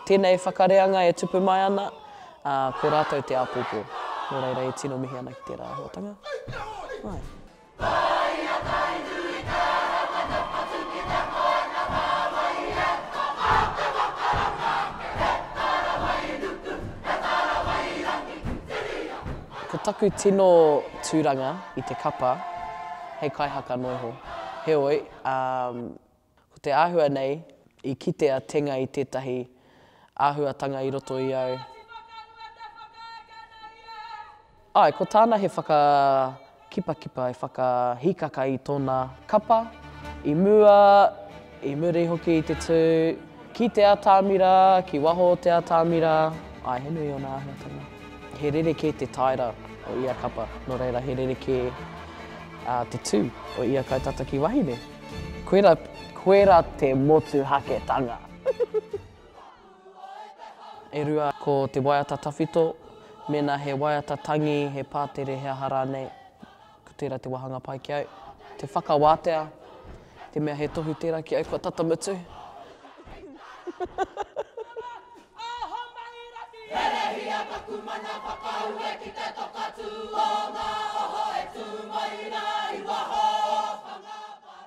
Tēnei whakareanga e tupu mai ana, ā, ko rātou te āpōpō. Nō reira e tino mihi ana ki tērā āhuatanga. Āe. Ko taku tino tūranga i te kapa hei kaihaka noiho. Heoi, ā, Ko te āhua nei, i kite a Tenga i tētahi āhuatanga i roto i au. Āe, ko tāna he whakakipakipa, he whakahīkaka i tōna kapa, i mua, i muri hoki i te tū, ki te atamira, ki waho o te atamira, āe, he nui ōna āhuatanga. He rerekē te taera o ia kapa, nō reira he rerekē te tū o ia kaitataki wahine. Koira, koira te motuhaketanga. E rua, ko te waiata tawhito, mēnā he waiata tangi, he pātere, he aha rānei, ko tērā te wāhanga pai ki au. Te whakawātea, te mea he tohu tērā ki au kua tata mutu.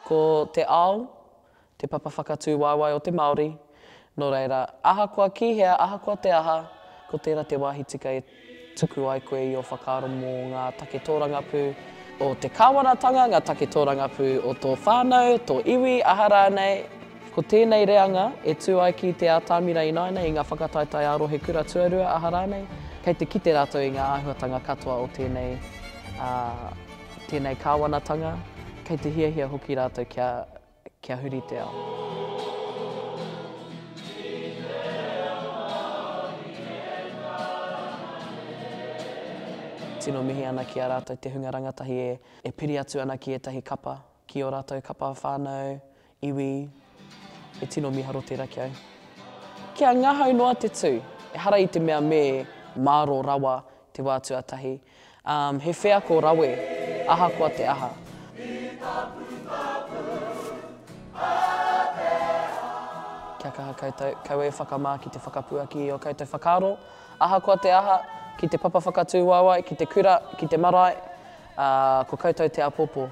Ko te ao te papa whakatū waewae o te Māori, nō reira, ahakoa ki hea, ahakoa te aha, ko tērā te wāhi tika e tuku ai koe i ō whakaaro mō ngā take tōrangapū o te kāwanatanga, ngā take tōrangapū o tō whānau, tō iwi, aha rānei. Ko tēnei reanga e tū ai ki te atamira ināianei i ngā whakataetae ā-rohe kura tuarua aha rānei, kei te kite rātou i ngā āhuatanga katoa o tēnei, ā, tēnei kāwanatanga, kei te hiahia hoki rātou kia, kia huri te ao. Tino mihi ana ki a rātou te hunga rangatahi e, e piri atu ana ki ētahi kapa, ki ō rātou kapa whānau, iwi, he tino miharo tērā ki au. Kia ngahau noa te tū, ehara i te mea me māro rawa te wā tuatahi, um, he wheako rawe, ahakoa te aha. Kia kaha koutou, kaua e whakamā ki te whakapuaki i ō koutou whakaaro, ahakoa te aha, ki te papa whakatū waewae, ki te kura, ki te marae, ā, ko koutou te āpōpō.